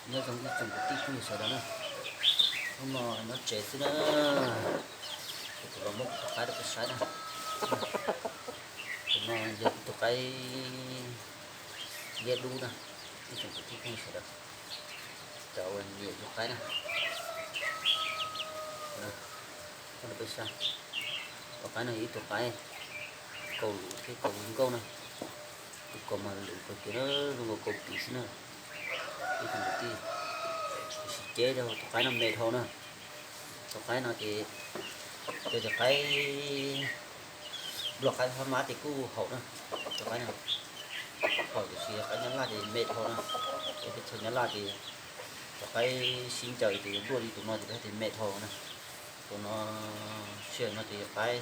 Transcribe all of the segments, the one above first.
Nyob zoo ib tsoom kwv tij phooj ywg sawv daws na, hnub no nyob tsev xwb na, kuv los muab kuv tus qaib rau peb saib na. Tus no yog ib tug qaib liab dub na, ib tsoom kwv tij phooj ywg sawv daws, cov uas nyiam yug qaib na. Muab rau peb saib, tus qaib no yog ib tug qaib kaus lus thiab kaus zoo nkauj na. Tus kaus mas lus kawg kiag na, zoo nkaus kaus pim xwb na. Ib tsoom kwv tij, tab sis ceb rau tus qaib no me dhau na. Tus qaib no ces, cov tus qaib, nplog qaib phab mab ces kuj haum na. Tus qaib no haum tiam sis qaib nyab laj ces me dhau na. Peb teb chaws nyab laj ces cov qaib sib ncaws ces luaj li tus no ces peb tias me dhau na. Tus no, sij hawm no ces qaib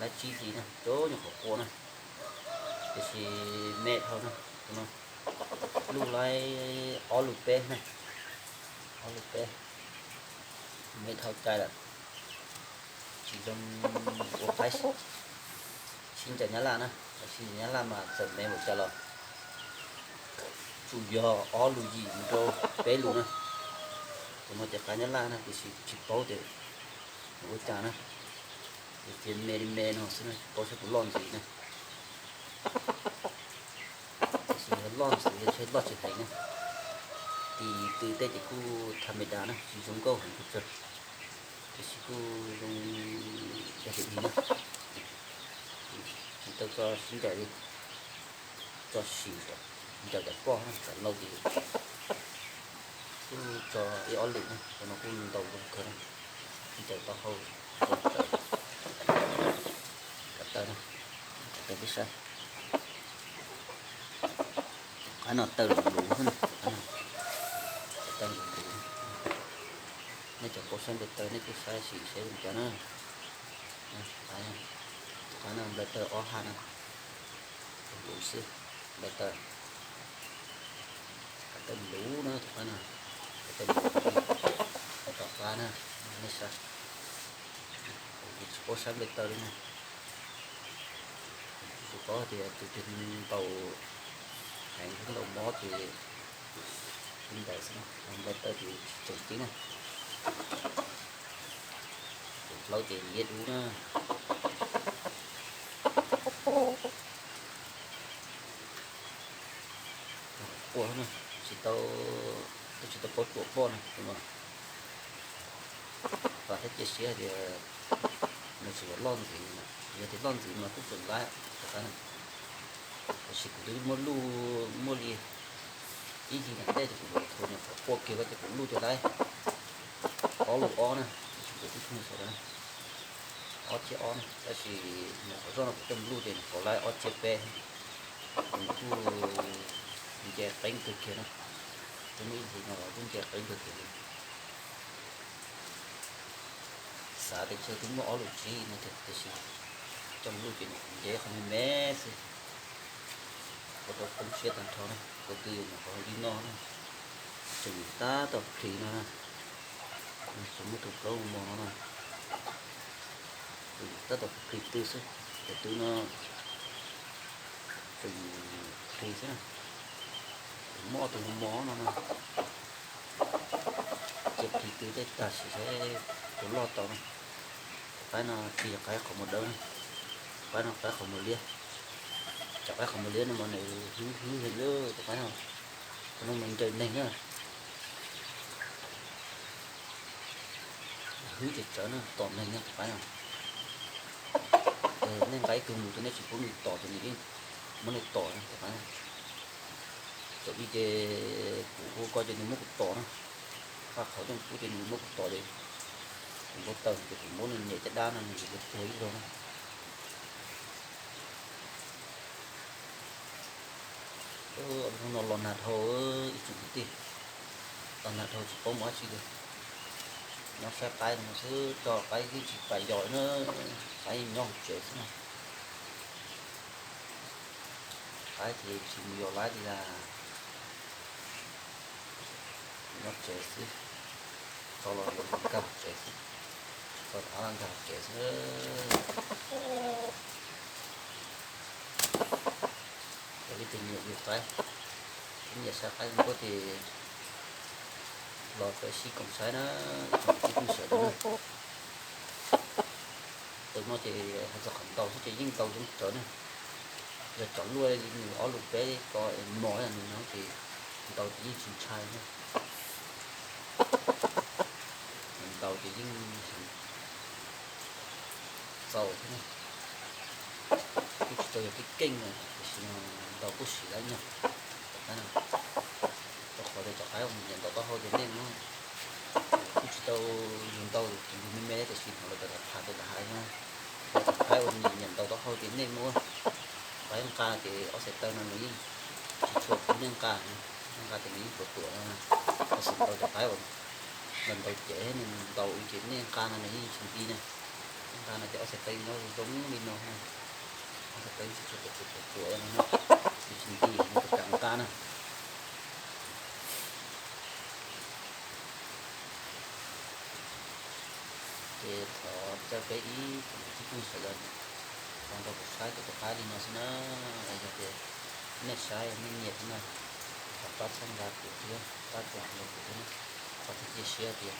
laib tsib hlis na, cov nyuam qhuav qua na, tiam sis me dhau na. Tus no luj laib ob lus peb na, ob lus peb, me dhau cai lawm. Tsis zoo ua qaib sib ncaws nyab laj na, sib ncaws nyab laj mas txawm me npaum cas los tsuas yog ob lus yim mus rau peb lus na. Tus no ces qaib nyab laj na, tiam sis tsis paub tias ua cas na, ces me li me no xwb na, tsis paub saib puas loj ntxiv na. Tiam sis yog loj ntxiv ces loj tsis heev na, tis tw tej ces kuj tha me das na, tsis zoo nkauj heev pes tsawg, tiam sis kuj zoo yog tim li na. Tsis tau tso sib ncaws li, tso sim ncaws cov poj na, cov laus ces kuj tso ib ob lwm na, cov no kuj ntau zoo kawg na, ncaws taub hau, ncaws taw, ncaws taw na, ncaws taw peb saib. Qaib no taw luv luv xwb na, taw luv luv. Nej cov paub saib nplai taw nej kuj saib sim saib zoo cas na. Tus qaib no nplai taw ob haj na, luv xwb, nplai taw, taw luv na tus qaib no, taw luv, rov qab na, nej saib. Kuv tsis paub saib nplai taw li na. Tsis paub tias tus twg ntaus heev thiab ntaus mob ces ntaus xwb, nplai taw ces tsis tseem ceeb na. Tus plaub ces liab dub na. Quaj na, tsis tau, twb tsis tau paub tsuam poj na tus no. Vam thiab cia siab hais tias nws tseem yuav loj ntxiv, yog tias loj ntxiv mas kuj tseem laib rov qab na. Tab sis kuv twb muab luj muaj li ib hlis nram ntej ces kuv tus nyuam qhuav qua kiag ko ces kuv luj ces laib ob lus ob na, ib tsoom kwv tij phooj ywg sawv daws na, ob tsiab ob na, tab sis nyuam qhuav zoj no kuv coj mus luj ces nyuam qhuav laib ob tsiab peb. Nws kuj nce qeeb kawg kiag na, twb muaj ib hlis no los kuj nce qeeb kawg kiag li. Xav tias tsam twb muaj ob lus tsib no tiag, tiam sis coj mus luj ces nws nce qhov me me xwb. Ua rau poob siab tag nrho na, ua twj yus nyuam qhuav li no na, tseem tab tom plis no na, tseem muaj tus plaub mos no na, tab tom plis twg xwb, tus twg no tseem plis xwb na, muaj ob tug mos no na. Ces plis twg tej tag sim saib puas loj tau na. Tus qaib no tsis yog qaib qhov muag dawb na, tus qaib no qaib qhov muag liab. Cov qaib qhov muag liab no mas nws hwv hwv heev lawm tus qaib no, tus no mas ncaws neeg na. Hwv ces tsawv na, tom neeg na tus qaib no. Nej nqa ib tug mus ces nej tsis pub nws tom ces nws muab nej tom na tus qaib no. Thaum ub ces kuv hu ko ces nws muab kuv tom na, faj qhov coj pub ces nws muab kuv tom ces kuv npau taws ces kuv muab nws nyem caj dab no nws tsis tuag ib zaug na. Hnub no los nag dhau ib tsoom kwv tij, los nag dhau tsis paub mus dab tsi li. Nyob saib qaib no xwb, tso qaib twb tsis pais yos na, qaib nyob hauv tsev xwb na. Qaib ces tsis mus yos laib li las, nyob tsev xwb, tso los nkag hauv tsev xwb, tso rov qab nkag hauv tsev xwb. Yog leej twg nyiam yug qaib, nyiam saib qaib zoo nkauj ces Los peb sib koom saib na, ib tsoom kwv tij phooj ywg sawv daws na. Tus no ces hais txog qhov ntaus xwb ces yeej ntaus zoo tsawv na. Yog cov luaj li nws ob lus peb ko mos li no ces ntaus ces yeej tsis ntshai na. Ntaus ces yeej txaus thiab na. Kuj tsis tau yog keej keej na, tiam sis ntaus kuj siv lawm nyog. Rau qhov tias cov qaib uas nyiam ntaus taub hau tias nej muab, kuj tsis tau yus ntaus tus me me tiam sis hnov lawv cov tham tias lawv hais no, cov qaib uas nyiam ntaus taub hau tias nej muab qaib nqa ces ob txhais taw no nws yeej tsis tshua pub nej nqa, nej nqa ces nws yeej tuam tuam no. Tab sis ntaus cov qaib uas ntaus ntaus cev nws ntaus ces nej nqa no nws yeej tsis nti na. Nej nqa no ces ob txhais taw nyob zoo li no, ob txhais taw tsis tshua tuam tuam no, nws tsis nti, nws kam nqa na. Ces thov caw peb ib tsoom kwv tij phooj ywg sawv daws los nrog kuv saib cov tus qaib li no xwb na. Yog tias nej saib nej nyiam thiab no, thov pab txhawb nqa kuv thiab pab koom nrog kuv thiab na, pab thiab cia siab tias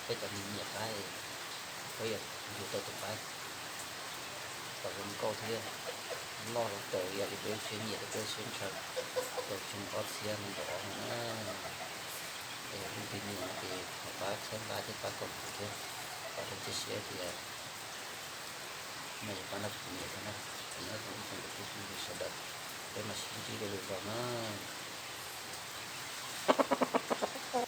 peb cov neeg nyiam qaib peb yuav yug tau tus qaib kom zoo nkauj thiab loj los raws ib yam li peb siab nyiam thiab peb siab ntshaw, raug xyoo ob txhiab nees nkaum ob no na. Es yog leej twg nyiam no ces thov pab txhawb nqa thiab pab koom kuv thiab, pab thiab cia siab tias nej yuav pab nrog kuv nyiam thiab na. Ces nyob zoo ib tsoom kwv tij phooj ywg sawv daws, peb mam sib ntsib dua lwm zaus na.